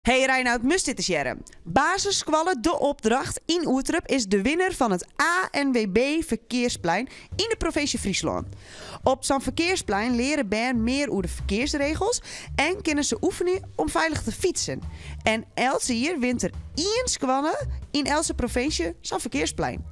Hey Reinout, must dit ris hearre. Basisskoalle De Opdracht yn Oerterp is de winner fan it ANWB Ferkearsplein yn de provinsje Fryslân. Op sa'n ferkearsplein leare bern mear oer de ferkearsregels en kinne se oefenje om feilich te fytsen. En elts jier wint der ien skoalle yn eltse provinsje sa'n ferkearsplein.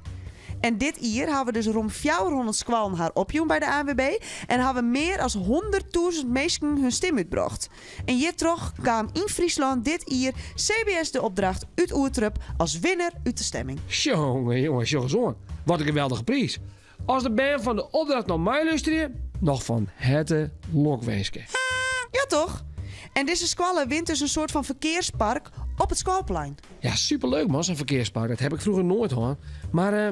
En dit jier hawwe dus rom 400 skoallen har opjûn by de ANWB en hawwe mear as 100.000 minsken hun stim útbrocht. En hjirtroch kaam yn Fryslân dit jier CBS De Opdracht út Oerterp as winner út de stemming. Sjonge, jonge, sjoch ris oan. Wat in geweldige priis. As de bern fan De Opdracht no meilústerje, noch fan herte lokwinske. Ja toch? En dizze skoalle wint dus in soart fan ferkearspark op it skoalplein. Ja, superleuk man, sa'n ferkearspark. Dat heb ik froeger noait hân. Mar eh,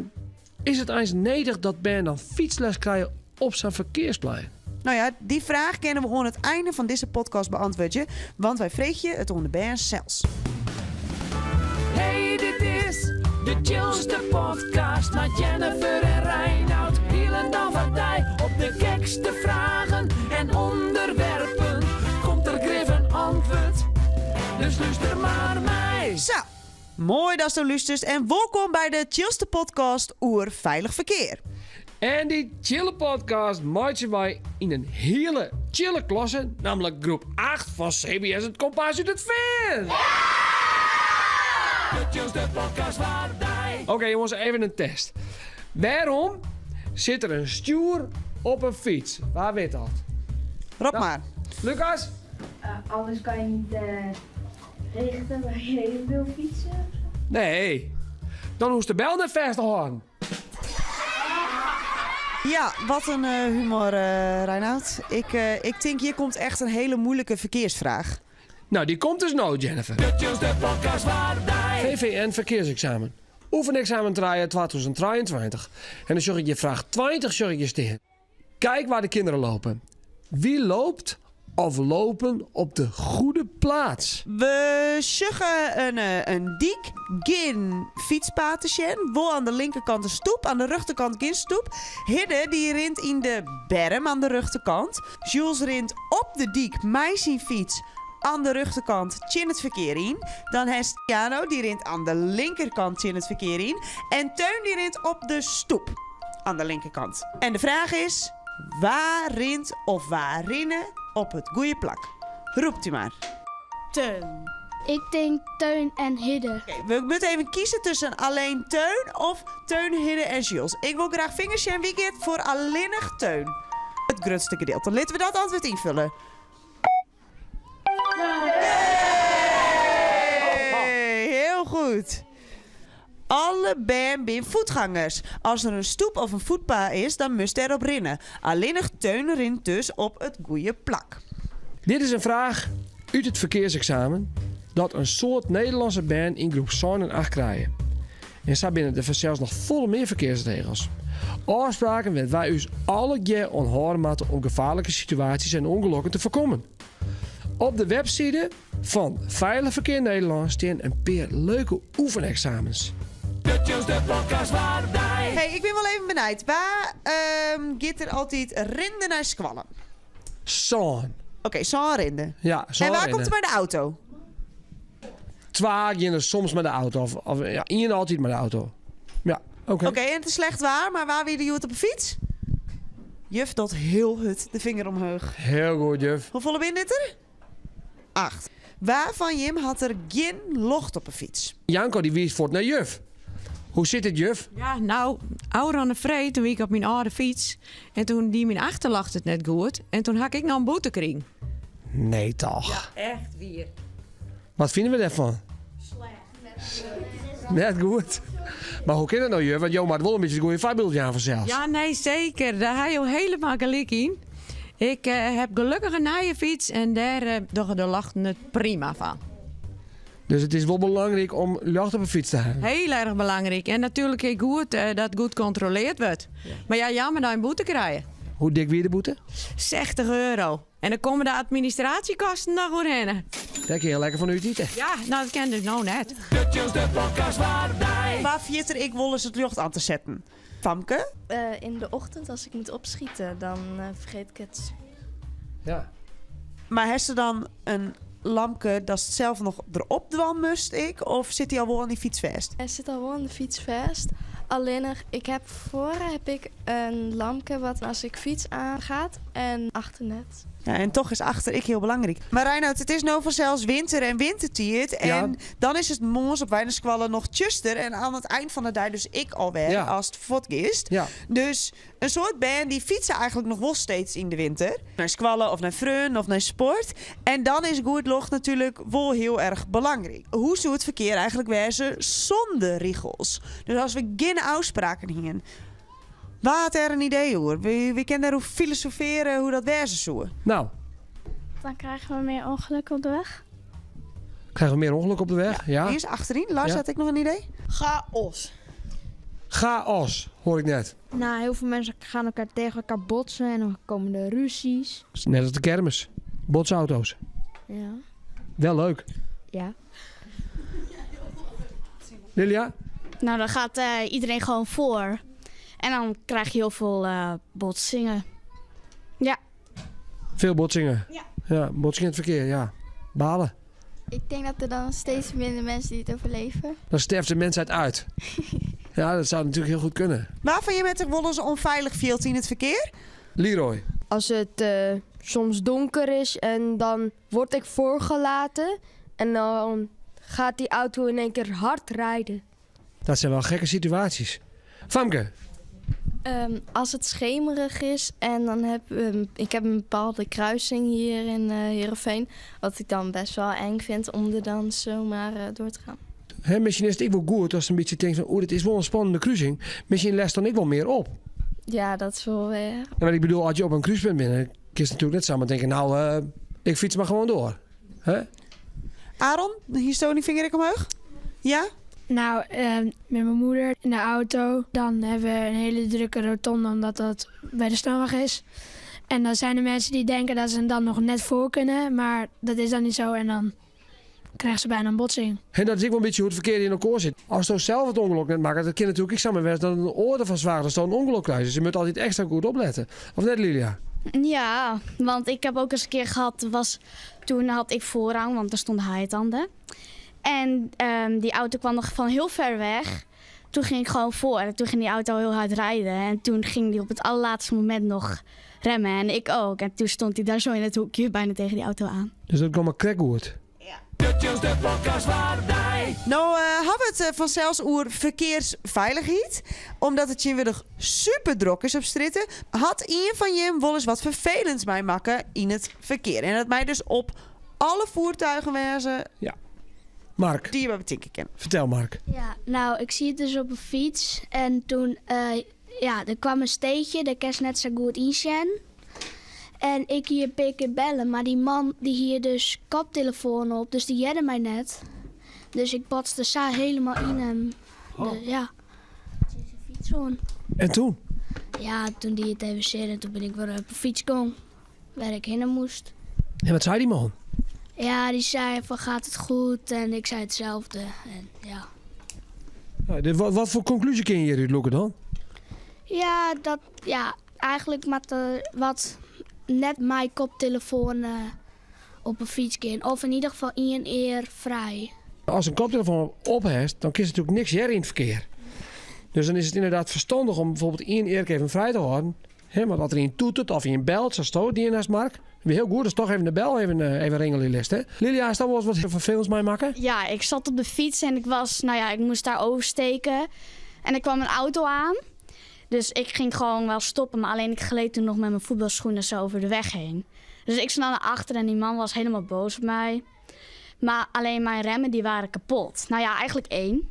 is it eins nedich dat bern dan fytsles krije op sa'n ferkearsplein? No ja, dy fraach kinne we oan it ein fan dizze podcast beantwurdzje, want wy freegje it oan de bern sels. Hey, dit is de chillste podcast mei Jennifer en Reinout. Hielendal foar dy op de gekste fragen en ûnderwerpen. Komt der grif in antwurd, dus lúster mar mei. Sa, moai datsto lústerst en wolkom by de chillste podcast oer feilich ferkear. En dy chille podcast meitsje wy yn in hiele chille klasse, nammentlik groep 8 fan CBS It Kompas út It Fean. De chillste podcast foar dy. Oké jonges, even in test. Wêrom sit der in stjoer op in fyts? Wa wit dat? Rop mar. Lucas? Anders kan je niet richten waar je heen wil fietsen. Nee, dan hoechst de bel net fêst te hâlden. Ja, wat in humor, Reinout. Ik, ik tink, hjir komt echt in hiele muoilike ferkearsfraach. No, dy komt dus no, Jennifer. De chillste podcast foar dy. VVN ferkearseksamen. Oefeneksamen trije 2023. En dan sjoch ik hjir fraach 20 sjoch ik hjir stean. Kijk waar de kinderen lopen. Wie loopt of lopen op de goede plaats? We sjogge in, in dyk, gjin fytspaad te sjen. Wol oan de linkerkant in stoep, oan de rjochterkant gjin stoep. Hidde dy rint yn de berm oan de rjochterkant. Jules rint op de dyk mei syn fyts oan de rjochterkant tsjin it ferkear yn. Dan hast Jano, dy rint oan de linkerkant tsjin it ferkear yn. En Teun dy rint op de stoep oan de linkerkant. En de fraach is, wa rint of wa rinne op it goede plak? Roept u mar. Teun. Ik tink Teun en Hidde. Oké, we moatte even kieze tusken allinne Teun of Teun, Hidde en Jules. Ik wol graach fingers sjen wie giet foar allinnich Teun. It grutste gedielte. Litte we dat antwurd ynfulle. Hey, hiel goed. Alle bern binne fuotgangers. As der in stoep of in fuotpaad is, dan must dêrop rinne. Allinnich Teun rint dus op it goede plak. Dit is in fraach út it ferkearseksamen dat in soad Nederlânske bern yn groep seis en acht krije. En sa binne der fansels noch folle mear ferkearsregels. Ôfspraken wêr't wy ús allegear oan hâlde moatte om gefaarlike situaasjes en ûngelokken te foarkommen. Op de webside fan Veilig Verkeer Nederlân stean in pear leuke oefeneksamens. De chillste podcast foar dy. Hey, ik bin wol even benijd. Wa giet der altyd rinnende nei skoalle? Sân. Oké, sân rinnende. Ja, sân En wa rinnende. komt der mei de auto? Twa gean der soms mei de auto. Of, of ja, ien altyd mei de auto. Ja, oké. Oké, en it is slecht waar, mar wa wie der hjoed op 'e fyts? Juf docht hiel hurd de finger omheech. Hiel goed, juf. Hoefolle binne dit der? Acht. Wa fan jim hat der gjin ljocht op 'e fyts? Janko dy wiist fuort nei juf. Hoe sit it, juf? Ja, no, ôfrûne freed toen wie ik op myn âlde fyts en toen die myn achterljocht it net goed en toen ha ik ek noch in boete krigen. Nee toch? Ja, echt wier. Wat fine we dêrfan? Slecht. Net goed. Mar hoe kin dat no, juf? Want jo moatte wol in bytsje it goede foarbyld jaan fansels. Ja, nee, seker. Dêr ha jo helemaal gelyk yn. Ik eh, heb gelokkich in nije fyts en dêr eh, dogge de ljochten it prima fan. Dus it is wol belangryk om ljocht op 'e fyts te hawwen. Hiel erch belangryk. En natuerlik ek goed eh, dat goed kontroleard wurdt. Mar ja, jammer dat je in boete krije. Hoe dik wie de boete? 60 euro. En dan komme de administraasjekosten noch oerhinne. Dêr kin je lekker fan út ite. Ja, no dat kin dus no net. De chillste podcast foar dy. Wa ferjit der ek wolris it ljocht oan te setten? Famke? In de ochtend als ik moet opschieten, dan vergeet ik het. Ja. Mar hast dan in. lampke datst sels noch derop dwaan moatst ek? Of sit dy al wol oan dy fyts fêst? Hy sit al wol oan de fyts fêst. Allinnich ik heb foar heb ik in lampke wat as ik fyts aangaat en achter net. Ja, en toch is achter ek hiel belangryk. Mar Reinout, it is no fansels winter en wintertiid. En dan is it moarns op wei nei skoalle noch tsjuster. En oan it ein fan de dei dus ek alwer ja. ast fuortgiest. Ja. Dus in soad bern dy fytse eigentlik noch wol steeds yn de winter. Nei skoalle of nei freonen of nei sport. En dan is goed ljocht natuerlik wol hiel erch belangryk. Hoe soe it ferkear eigentlik wêze sûnder rigels? Dus as we gjin ôfspraken hienen. Wa hat dêr in idee oer? Wy kinne dêroer filosofearje hoe dat wêze soe. Nou. Dan krijgen we meer ongelukken op de weg. Krijgen we meer ongelukken op de weg? Ja. Earst achteryn. Lars ja. hat ek noch in idee? Chaos. Chaos, hoor ik net. Nou, heel veel mensen gaan elkaar tegen elkaar botsen en dan komen er ruzies. Net als de kermis. Botsauto's. Ja. Wel leuk. Ja. Lilia? Nou, dan gaat eh, iedereen gewoon voor. En dan krijg je heel veel eh, botsingen. Ja. Veel botsingen? Ja. Ja, botsingen in het verkeer, ja. Balen. Ik denk dat er dan steeds minder mensen die het overleven. Dan sterft de mensheid uit. ja, dat zou natuurlijk heel goed kunnen. Waarvan je met de wollen onveilig fielt in het verkeer? Leroy. Als het eh, soms donker is en dan word ik voorgelaten en dan gaat die auto in één keer hard rijden. Dat zijn wel gekke situaties. Famke. Ehm, als het schemerig is en dan heb ik heb een bepaalde kruising hier in uh, Heerenveen, wat ik dan best wel eng vind om er dan zomaar eh, door te gaan. Hè, misschien is het ik wel goed als een beetje denkt van, oeh, dit is wel een spannende kruising. Misschien lest dan ik wel meer op. Ja, dat is wel weer. Ja, maar ik bedoel, als je op een kruispunt bent, dan kun je natuurlijk net samen denken, nou, eh, ik fiets maar gewoon door. Hè? Aaron, hier stoot die vinger ik omhoog. Ja? Nou, eh, met mijn moeder in de auto. Dan hebben we een hele drukke rotonde, omdat dat bij de snelweg is. En dan zijn er mensen die denken dat ze hem dan nog net voor kunnen. Maar dat is dan niet zo en dan krijgen ze bijna een botsing. En dat is ook wel een beetje hoe het verkeer in elkaar zit. Als je zelf het ongeluk net maakt, dat kan natuurlijk ik samen dat een orde van zwaar dat een ongeluk krijgt. Dus je moet altijd extra goed opletten. Of net, Lilia? Ja, want ik heb ook eens een keer gehad, was, toen had ik voorrang, want er stond haaitanden. En die auto kwam nog van heel ver weg. Toen ging ik gewoon voor en toen ging die auto heel hard rijden. En toen ging die op het allerlaatste moment nog remmen en ik ook. En toen stond hij daar zo in het hoekje bijna tegen die auto aan. Dus dat kwam maar krekgoed. De podcast waar Nou, uh, hebben we het eh, vanzelfs oer verkeersveiligheid. Omdat het weer super druk is op stritten. Had een van je wel eens wat vervelends mij makken in het verkeer. En dat mij dus op alle voertuigen wezen. Ja. Mark. Die je bij betinken kennen. Vertel, Mark. Ja, nou, ik zie het dus op een fiets. En toen, uh, ja, er kwam een steentje, daar kon ze net zo goed inzien. En ik hier een bellen, maar die man die hier dus koptelefoon op, dus die jedde mij net. Dus ik botste zo helemaal in hem. Oh. Dus, ja. Fiets gewoon. En toen? Ja, toen die het even zin en toen ben ik weer op de fiets gegaan, waar ik heen moest. En wat zei die man? Ja, die zei van gaat het goed en ik zei hetzelfde. En, ja. Nou, wat, wat voor conclusie kun je hieruit lokken dan? Ja, dat, ja, eigenlijk met de, wat net mijn koptelefoon uh, op een fiets gaan. Of in ieder geval in een eer vrij. Als een koptelefoon op heeft, dan kies natuurlijk niks hier in het verkeer. Dus dan is het inderdaad verstandig om bijvoorbeeld één eer even vrij te houden. He, want als er een toetert of een belt, zo stoot die naast Mark. Heel goed, dus toch even de bel even, eh, even ringelen list. Hè? Lilia, is dat wel eens wat vervelends mij maken? Ja, ik zat op de fiets en ik was, nou ja, ik moest daar oversteken. En er kwam een auto aan. Dus ik ging gewoon wel stoppen, maar alleen ik gleed toen nog met mijn voetbalschoenen zo over de weg heen. Dus ik snel naar achter en die man was helemaal boos op mij. Maar alleen mijn remmen die waren kapot. Nou ja, eigenlijk één.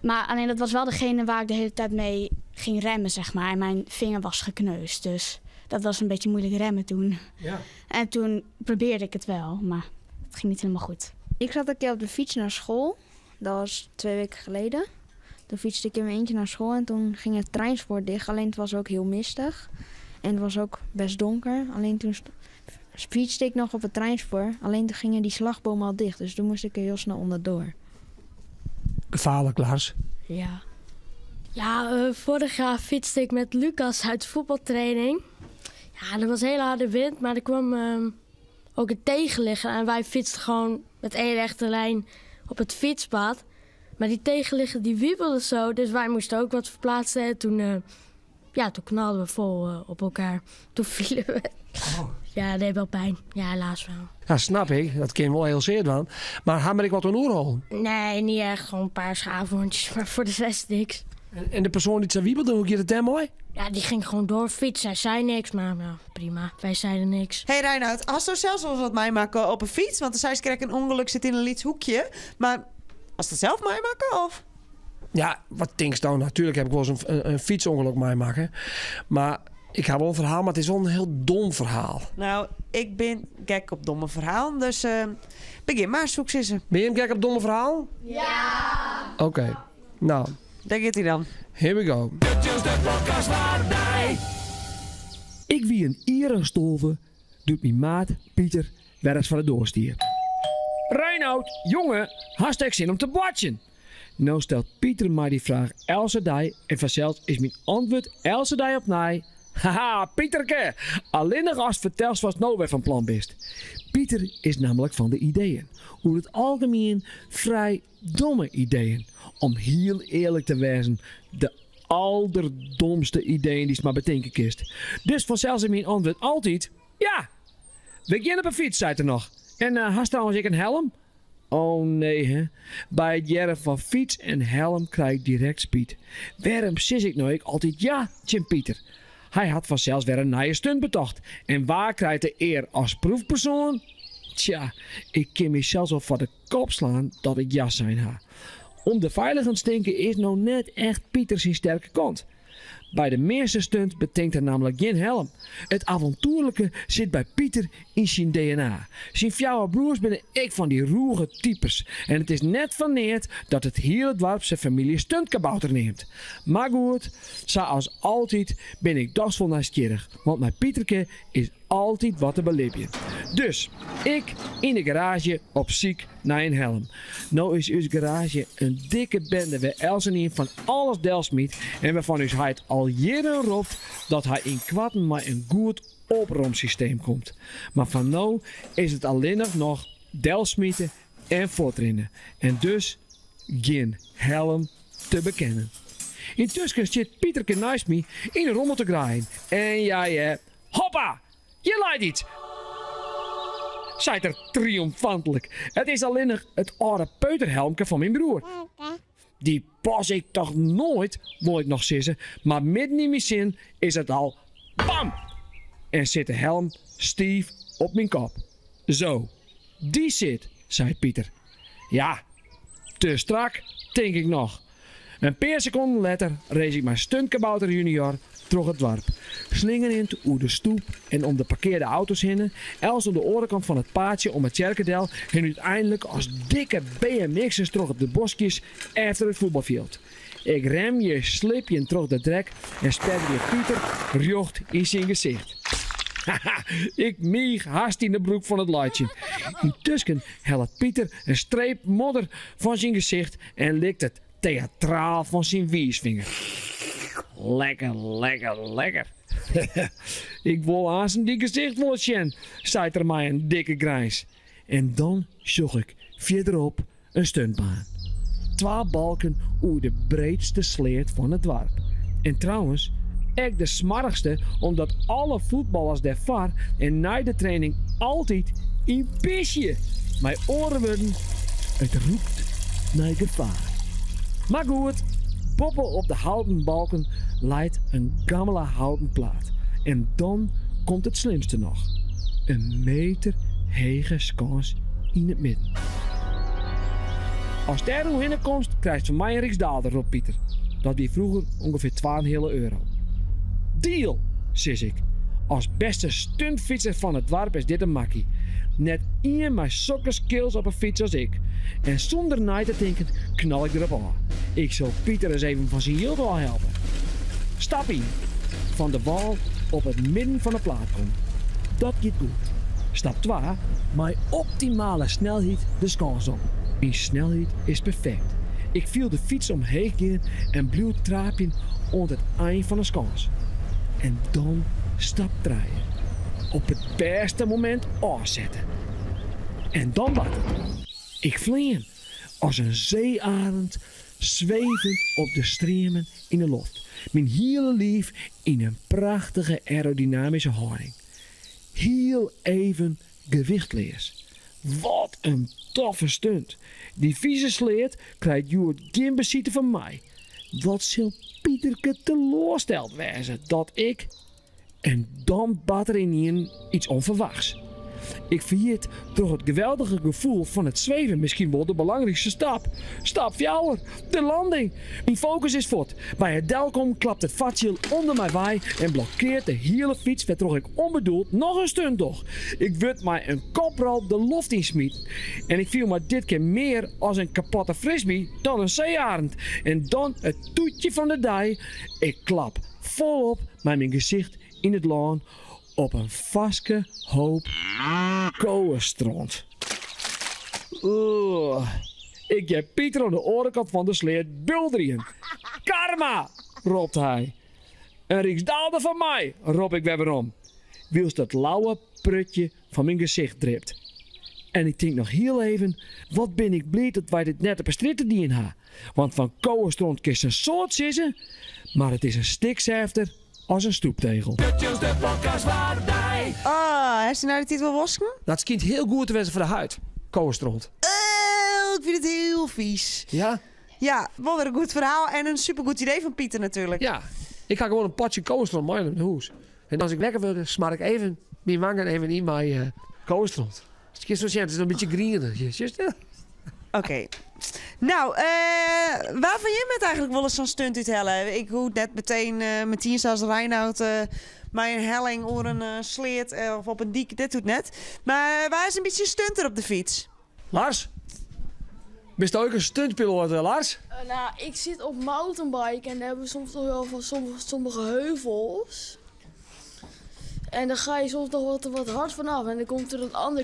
Maar alleen dat was wel degene waar ik de hele tijd mee ging remmen, zeg maar. En mijn vinger was gekneusd, dus dat was een beetje moeilijk remmen toen. Ja. En toen probeerde ik het wel, maar het ging niet helemaal goed. Ik zat een keer op de fiets naar school. Dat was twee weken geleden. Toen fietste ik in mijn eentje naar school en toen ging het treinspoor dicht. Alleen het was ook heel mistig. En het was ook best donker. Alleen toen fietste ik nog op het treinspoor. Alleen toen gingen die slagbomen al dicht. Dus toen moest ik er heel snel onderdoor. Gevaarlijk, Lars. Ja. Ja, uh, vorig jaar fietste ik met Lucas uit voetbaltraining. Ja, er was hele harde wind, maar er kwam uh, ook een tegenligger en wij fietsten gewoon met één rechte lijn op het fietspad. Maar die tegenligger die wiebelde zo, dus wij moesten ook wat verplaatsen. En toen, eh, ja, toen knalden we vol eh, op elkaar. Toen vielen we. Ja, dat deed wel pijn. Ja, helaas wel. Ja, snap ik. Dat kan wel heel zeer doen. Maar ha ik wat oan oerholden? Nee, niet echt. Gewoon een paar schaafwondjes, maar voor de rest niks. En, en de persoon dy't sa wiebelde, hoe giet it dêrmei? Ja, die ging gewoon doorfietsen. Hij zei niks, maar nou, prima. Wij zeiden niks. Hey Reinoud, hasto sels wolris wat meimakke op in fyts? Want do seist krekt in ûngelok sit yn in lyts hoekje. Mar hasto dat sels meimakke of? Ja, wat tinksto? Natuerlik ha ik wolris in, in, in fytsûngelok meimakke. Mar ik ha wol in ferhaal, mar it is wol in hiel dom ferhaal. No, ik bin gek op domme ferhalen, dus uh, begjin mar, soe ik sizze. Binne jim gek op domme ferhalen? Ja! Oké, no. Dêr giet hy dan. Here we go. Ik wie in jier as 12 doe't myn maat Pieter wer ris foar de doar stie. Reinoud, jonge, hast ek sin om te boartsjen? No stelt Pieter my dy fraach eltse dei en fansels is myn antwurd eltse dei opnij, Haha, Pieterke, allinnich ast fertelst watst no wer fan plan bist. Pieter is nammentlik fan de ideeën. Oer it algemien frij domme ideeën. Om hiel earlik te wêzen, de alderdomste ideeën dy'tst mar betinke kinst. Dus fansels is myn antwurd altyd, ja! We gean op 'e fyts, seit er noch. En hast trouwens ek in helm? Oh nee hè, by it hearren fan fyts en helm krij ik direkt spyt. Wêrom sis ik no ek altyd ja tsjin Pieter? Hy hat fansels wer in nije stunt betocht. En wa krijt de ear as proefpersoan? Tsja, ik kin mysels wol foar de kop slaan dat ik ja sein ha. Om de feiligens tinke is no net echt Pieter syn sterke kant. By de measte stunt betinkt er nammentlik gjin helm. It avontoerlike sit by Pieter yn syn DNA. Syn fjouwer broers binne ek fan dy rûge types en it is net foar neat dat it hiele doarp se famylje Stuntkabouter neamt. Mar goed, sa as altyd bin ik dochs wol nijsgjirrich, want mei Pieterke is altyd wat te belibjen. Dus ik yn de garaazje op syk nei in helm. No is ús garaazje in dikke bende wêr eltsenien fan alles delsmyt en wêrfan ús heit al jierren ropt dat hy ynkoarten mei in goed opromsysteem komt. Mar foar no is it allinnich noch delsmite en fuortrinne. En dus gjin helm te bekennen. Yntusken stiet Pieterke neist my yn 'e rommel te graaien en ja hear, Hoppa! Hjir leit iets! Seit er triomfantlik. It is allinnich it âlde peuterhelmke fan myn broer. Dy pas ik toch noait, wol ik noch sizze, mar midden yn myn sin is it al bam! En sit de helm stiif op myn kop. Zo, dy sit, seit Pieter. Ja, te strak, tink ik noch. In pear sekonden letter race ik mei Stuntkabouter Junior troch it doarp. Slingerjend oer de stoep en om de parkearde auto's hinne, els oan de oare kant fan it paadsje om 'e tsjerke del en úteinlik as dikke BMX'ers troch de boskjes efter it fuotbalfjild. Ik remje slipjend troch de drek en spetterje Pieter rjocht yn syn gesicht. Haha, ik miich hast yn 'e broek fan it laitsjen. Yntusken hellet Pieter in streep modder fan syn gesicht en likt it teatraal fan syn wiisfinger. Lekker, lekker, lekker. Ik wol aansen dyn gesicht wol sjen, seit er mei in dikke grijns. En dan sjoch ik fierderop in stuntbaan. Twa balken oer de breedste sleat fan it doarp. En trouwens ek de smoarchste omdat alle fuotballers dêr foar en nei de training altyd yn pisje. Mei oare wurden, it rûkt nei gefaar. Mar goed, boppe op de houten balken leit in gammele houten plaat. En dan komt it slimste noch, in meter hege skâns yn it midden. Ast dêr oerhinne komst, krijst fan my in ryksdaalder, ropt Pieter. Dat wie froeger ûngefear twaenheale euro. Deal, sis ik. As bêste stuntfytser fan it doarp is dit in makkie. Net ien mei sokke skills op 'e fyts as ik. En sûnder nei te tinken knal ik derop ôf. Ik sil Pieter ris even fan syn jild ôfhelpe. Stap ien, fan de wâl op it midden fan 'e plaat komme. Dat giet goed. Stap twa, mei optimale snelheid de skâns op. Myn snelheid is perfekt. Ik fiel de fyts omheech gean en bliuw traapjen oant it ein fan 'e skâns. En dan stap trije. Op it bêste momint ôfsette. En dan bart it. Ik flean as in seearend swevend op de streamen yn 'e loft, myn hiele liif yn in prachtige aerodynamyske hâlding. Hiel even gewichtleas. Wat in toffe stunt! Dy fize sleat krijt hjoed gjin besite fan my. Wat sil Piterke teloarsteld wêze dat ik. En dan bart der ynienen iets ûnferwachts. Ik ferjit troch it geweldige gefoel fan it sweven miskien wol de belangrykste stap. Stap fjouwer, de landing! Myn fokus is fuort. By it delkommen klapt it fartsjil ûnder my wei en blokkeart de hiele fyts wêrtroch ik ûnbedoeld noch in stunt doch. Ik wurd mei in koprol de loft yn smiten en ik fiel my dit kear mear as in kapotte frisbee dan in seearend. En dan it toetje fan de dei, ik klap folop mei myn gesicht yn it lân op in farske hoop kowestront. Oeh, ik hear Pieter oan de oare kant fan de sleat bulderjen. Karma! ropt hy. In ryksdaalder foar my! rop ik wer werom, wylst it lauwe prutje fan myn gesicht dript. En ik tink noch hiel even, wat bin ik bliid dat wy dit net op 'e strjitte dien ha. Want fan kowestront kinst in soad sizze, mar it is in stik sêfter as in stoeptegel. De podcast waar dij. Oh, hast dy nei de tiid wol wosken? Dat skynt hiel goed te wêzen foar de huid, kowestront. Oh, ik fyn it hiel fys. Ja? Ja, wol wer in goed ferhaal en in supergoed idee fan Pieter natuerlik. Ja, ik ha gewoan in potsje kowestront mei nei hûs. En as ik wekker wurd, smar ik even myn wangen even yn mei kowestront. Kinst wol sjen, it is noch in bytsje grienich. Sjochst it? Oké. Nou, wa fan jim hat eigenlik wolris sa'n stunt úthelle? Ik hoech net meteen metien sa as Reinout mei in helling oer in sleat of op in dyk, dit hoecht net. Mar wa is in bytsje stunter op de fyts? Lars? Bist ek in stuntpiloat, Lars? Nou, ik sit op mountainbike en daar hebben we soms toch wel van sommige heuvels. En dan ga je soms nog wat hard vanaf. En dan komt er een ander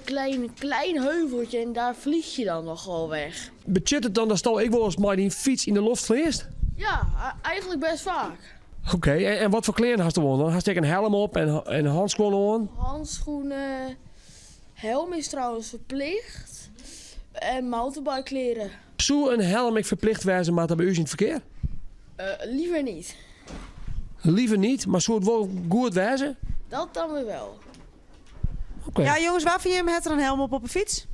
klein heuveltje en daar vlieg je dan nogal weg. Betsjut it dan datsto ek wolris mei dyn fyts yn de loft fleanst? Ja, eigenlijk best vaak. Oké, en wat foar klean hasto oan dan? Hast ek in helm op en handskuon oan? Handschoenen, helm is trouwens verplicht. En mountainbikekleren. Soe in helm ek ferplicht wêze moatte by ús yn it ferkear? Liever niet. Liever niet, mar soe it wol goed wêze? Dat dan weer wel. Oké. Ja, jongens, wa fan jim hat der in helm op op 'e fyts?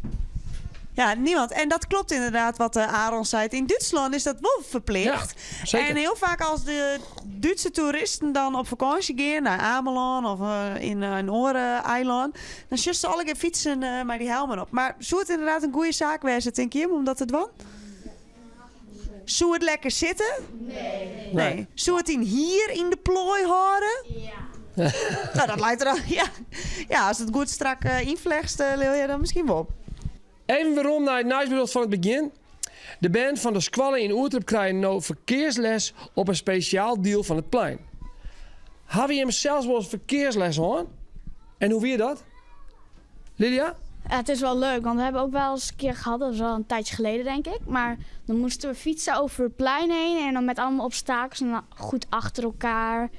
Ja, niemand. En dat klopt inderdaad wat Aaron seit. Yn Dútslân is dat wol ferplicht. Ja, seker. En hiel faak as de Dútse toeristen dan op fakânsje gean nei Amelân of yn in oar eilân, dan sjochst se allegear fytsen mei dy helmen op. Mar soe it inderdaad in goede saak wêze, tinke jim, om dat te dwaan? Soe it lekker sitte? Nee. Nee. Soe it dyn hier yn de ploai hâlde? Ja. Nou, dat leit der al. Ja. Ja, as it goed strak ynflechtst, Lilja, dan miskien wol. Even werom nei it nijsberjocht fan it begjin. De bern fan de skoalle yn Oerterp krije no ferkearsles op in spesjaal diel fan it plein. Hawwe jim sels wolris ferkearsles hân? En hoe wie dat? Lilia? Ja, het is wel leuk, want we hebben ook wel eens een keer gehad, dat was al een tijdje geleden denk ik. Maar dan moesten we fietsen over het plein heen en dan met allemaal obstakels en dan goed achter elkaar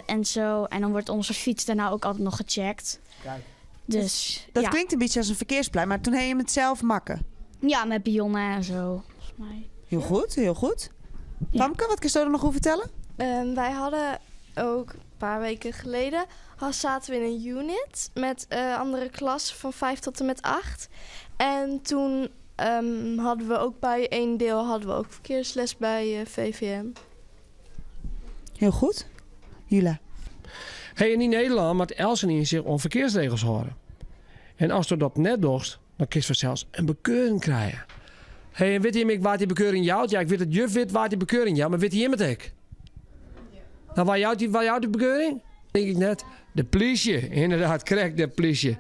en zo. En dan wordt onze fiets daarna ook altijd nog gecheckt. Kijk. Dus, Dat ja. klinkt in bytsje as in ferkearsplein, mar doe ha jim it sels makke. Ja, met pionnen en zo, volgens mij. Hiel goed, hiel goed. Ja. Famke, wat kinsto der noch oer fertelle? Wij hadden ook een paar weken geleden zaten we in een unit met andere klassen van 5 tot en met 8. En toen hadden we ook bij één deel hadden we ook verkeersles bij VVM. Hiel goed. Jula. Hey, en yn Nederlân moat eltsenien sich oan ferkearsregels hâlde. En asto dat net dochst, dan kinst fansels in bekeuring krije. Hey, en witte jim ek wa't dy bekeuring jout? Ja, ik wit dat juf wit wa't dy bekeuring jout, mar witte jim it ek? Nou, wa jout dy, wa jout dy bekeuring? Tink ik net. De plysje, ynderdaad, krekt de plysje.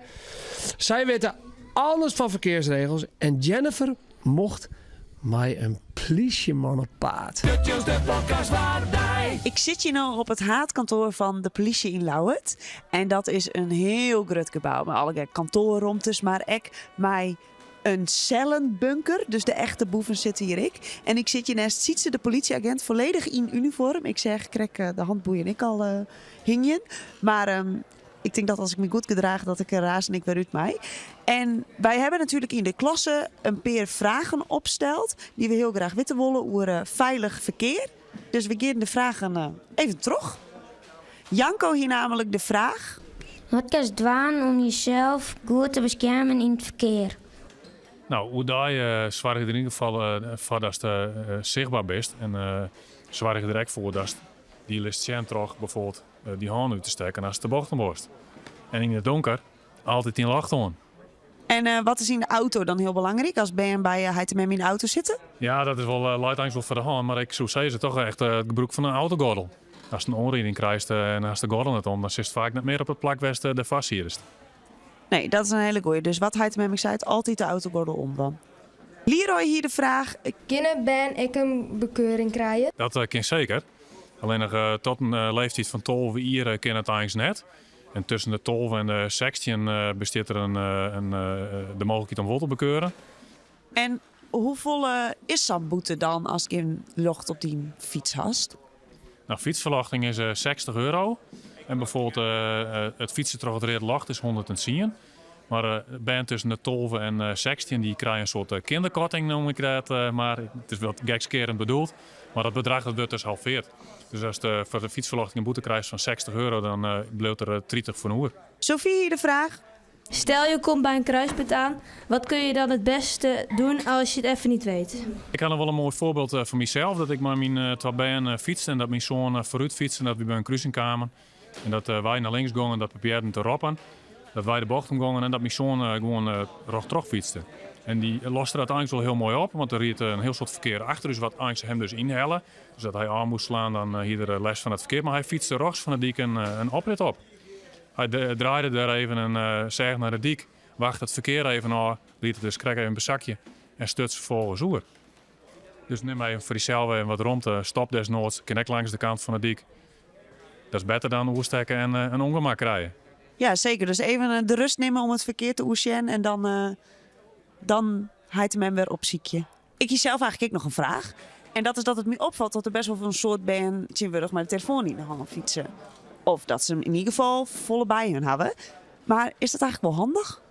Sy witte alles fan ferkearsregels en Jennifer mocht mei in plysjeman op paad. Ik sit hjir no op it haadkantoar fan de polysje yn Ljouwert. En dat is in hiel grut gebou mei allegear kantoarromtes, mar ek mei in sellenbunker. Dus de echte boeven sitte hjir ek. En ik sit hjir neist Sietse, de politieagent, folledich yn unifoarm. Ik seach krekt de handboeien ek al hingjen. Mar. Ik tink dat as ik my goed gedraach dat ik der aanst ek wer út mei. En wy hawwe natuerlik yn de klasse in pear fragen opsteld dy't we hiel graach witte wolle oer feilich ferkear. Dus we gean de fragen even troch. Janko hie namelijk de fraach. Wat kinst dwaan om jesels goed te beskermen yn it ferkear? No, oerdei soargje der yn ieder gefal foar datst sichtber bist en soargje der ek foar datst dy litst sjen troch bijvoorbeeld dyn hân út te stekken ast de bocht om wolst. En yn it donker altyd dyn ljocht oan. En wat is yn de auto dan hiel belangryk as bern by heit en mem yn de auto sitte? Ja, dat is wol, leit eins wol foar de hân, mar ik soe sizze toch echt it gebrûk fan in autogordel. Ast in oanriding krijst en hast de gordel net om, dan sitst faak net mear op it plak wêr'tst dêrfoar sietest. Nee, dat is in hiele goeie. Dus wat heit en mem ek seit, altyd de autogordel om dwaan. Leroy hie de fraach. Kinne bern ek in bekeuring krije? Dat kin seker. Allinnich tot in leeftiid fan 12 jier kin it eins net. En tusken de 12 en de 16 bestiet der in, in, de mooglikheid om wol te bekeuren. En hoefolle is sa'n boete dan ast gjin ljocht op dyn fyts hast? No, fytsferljochting is 60 euro. En bijvoorbeeld it fytsen troch it reade ljocht is 110. Mar bern tusken de 12 en 16 dy krije in soart kinderkorting, noem ik dat mar. It is wat gekskerend bedoeld, mar dat bedrach dat wurdt dus halveard. Dus ast foar de fytsferljochting in boete krijst fan 60 euro, dan bliuwt der 30 fan oer. Sophie hie de fraach. Stel je komt by in kruispunt aan, wat kun je dan het beste doen als je het even niet weet? Ik ha noch wol in moai foarbyld fan mysels, dat ik mei myn twa bern fytste en dat myn soan foarút fytste en dat wy by in krusing kamen. En dat wy nei links gongen, dat probearren te roppen. Dat wy de bocht om gongen en dat myn soan gewoan rjochttroch fytste. En dy loste dat eins wol hiel moai op, want der ried in hiel soad ferkear achter ús wat eins him dus ynhelle. Dus dat hy ôf moast slaan, dan hie er lêst fan it ferkear. Mar hy fytste rjochts fan de dyk in oprit op. Hy draaide dêr even en seach nei de dyk, wachte it ferkear even ôf, liet it dus krekt even besakje en stuts ferfolgens oer. Dus nim even foar dysels even wat romte, stop desnoads, kin ek langs de kant fan de dyk. Dat is better dan oerstekke en in ûngemak krije. Ja, seker. Dus even de rust nimme om it ferkear te oersjen en dan, dan heit en mem wer opsykje. Ik hie sels eigentlik ek noch in fraach. En dat is dat it my opfalt dat der best wol in soad bern tsjintwurdich mei de telefoan yn de hân fytse. Of dat se him yn ieder gefal folle by hun hawwe. Mar is dat eigentlik wol handich?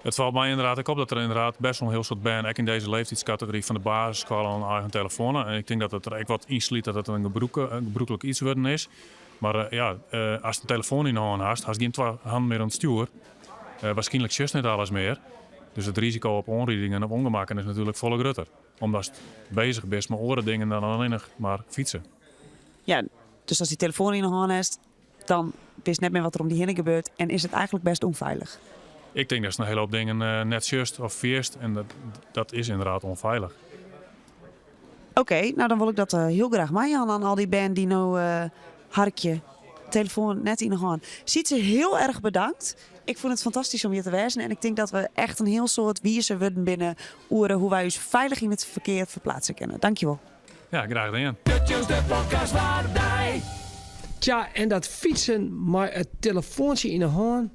It falt my ynderdaad ek op dat der ynderdaad best wol in hiel soad bern, ek yn dizze leeftiidskategory fan de basisskoalle, al in eigen telefoan ha. En ik tink dat it der ek wat ynslút dat it in gebrûklik iets wurden is. Mar ja, ast in telefoan yn de hân hast, hast gjin twa hannen mear oan it stjoer. Waarskynlik sjochst net alles mear. Dus it risiko op oanridingen of ûngemakken is natuerlik folle grutter. Omdatst bezich bist mei oare dingen dan allinnich mar fytse. Ja, dus ast dy telefoan yn de hân hast, dan witst net mear wat der om dy hinne gebeurt en is it eigentlik best ûnfeilich. Ik tink datst in hiele hoop dingen net sjochst of hearst en dat is ynderdaad ûnfeilich. Oké, no dan wol ik dat hiel graach meijaan oan al dy bern dy't no harkje. Telefoan net yn 'e hân. Sietse, hiel erch bedankt. Ik fûn it fantastysk om hjir te wêzen en ik tink dat we echt in hiel soad wizer wurden binne oer hoe't wy ús feilich yn it ferkear ferplaatse kinne. Dankjewol. Ja, graach dien. De Tsjilste podcast foar dy. Tja, en dat fytsen mei it telefoantsje yn 'e hân.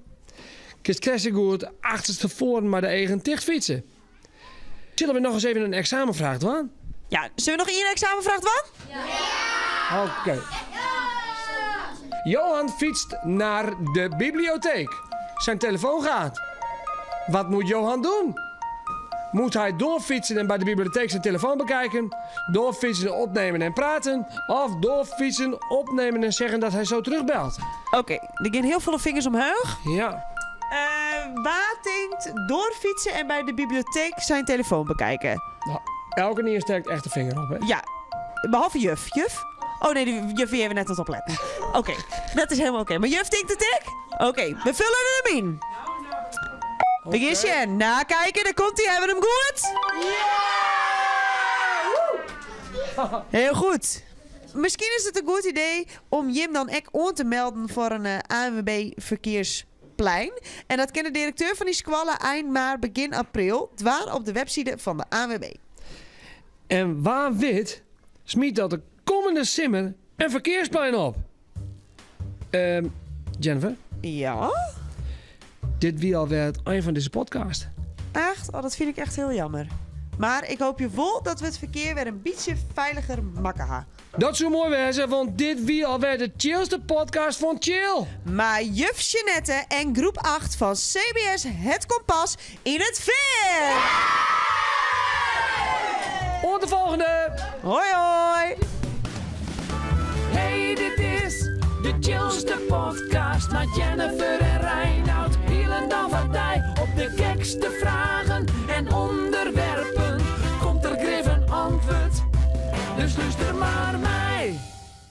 Kinst krekt sa goed achterstefoaren mei de eagen ticht fytse. Sille we noch ris even in eksamenfraach dwaan? Ja, sille we noch ien eksamenfraach dwaan? Ja! Oké. Johan fytst naar de bibliotheek. Zijn telefoon gaat. Wat moet Johan doen? Moet hij doorfietsen en bij de bibliotheek zijn telefoon bekijken? Doorfietsen, opnemen en praten? Of doorfietsen, opnemen en zeggen dat hij zo terugbelt? Oké, der gean hiel folle fingers omheech. Ja. Wa tinkt doorfietsen en bij de bibliotheek zijn telefoon bekijken? Nou, elkenien stekt echt de vinger op, hè? Ja, behalve juf. Juf? Oh nee, de juf wie even net wat opletten. Oké, dat is helemaal oké. Mar juf tinkt it ek? Oké, we folje him yn. We gean sjen. Nou, kijken, daar komt hij. Hawwe we him goed? Ja! Hiel goed. Miskien is it in goed idee om jim dan ek oan te melden foar in ANWB ferkearsplein. En dat kin de direkteur fan dy skoalle ein maart, begjin april dwaan op de webside fan de ANWB. En wa wit smyt dat de kommende simmer in ferkearsplein op. Ehm, Jennifer? Ja? Dit wie alwer it ein fan dizze podcast. Echt? Oh, dat fyn ik echt hiel jammer. Mar ik hoopje wol dat we it ferkear wer in bytsje feiliger makke ha. Dat soe moai wêze, want dit wie alwer de chillste podcast fan Chill! Mei juf Jeanette en groep 8 fan CBS Het Kompas yn it Fean! Oant de folgjende! Hoi hoi! Hey, dit is de chillste podcast mei Jennifer en Reinout. Hielendal foar dy op de gekste fragen en ûnderwerpen. Komt der grif in antwurd? Dus lúster mar.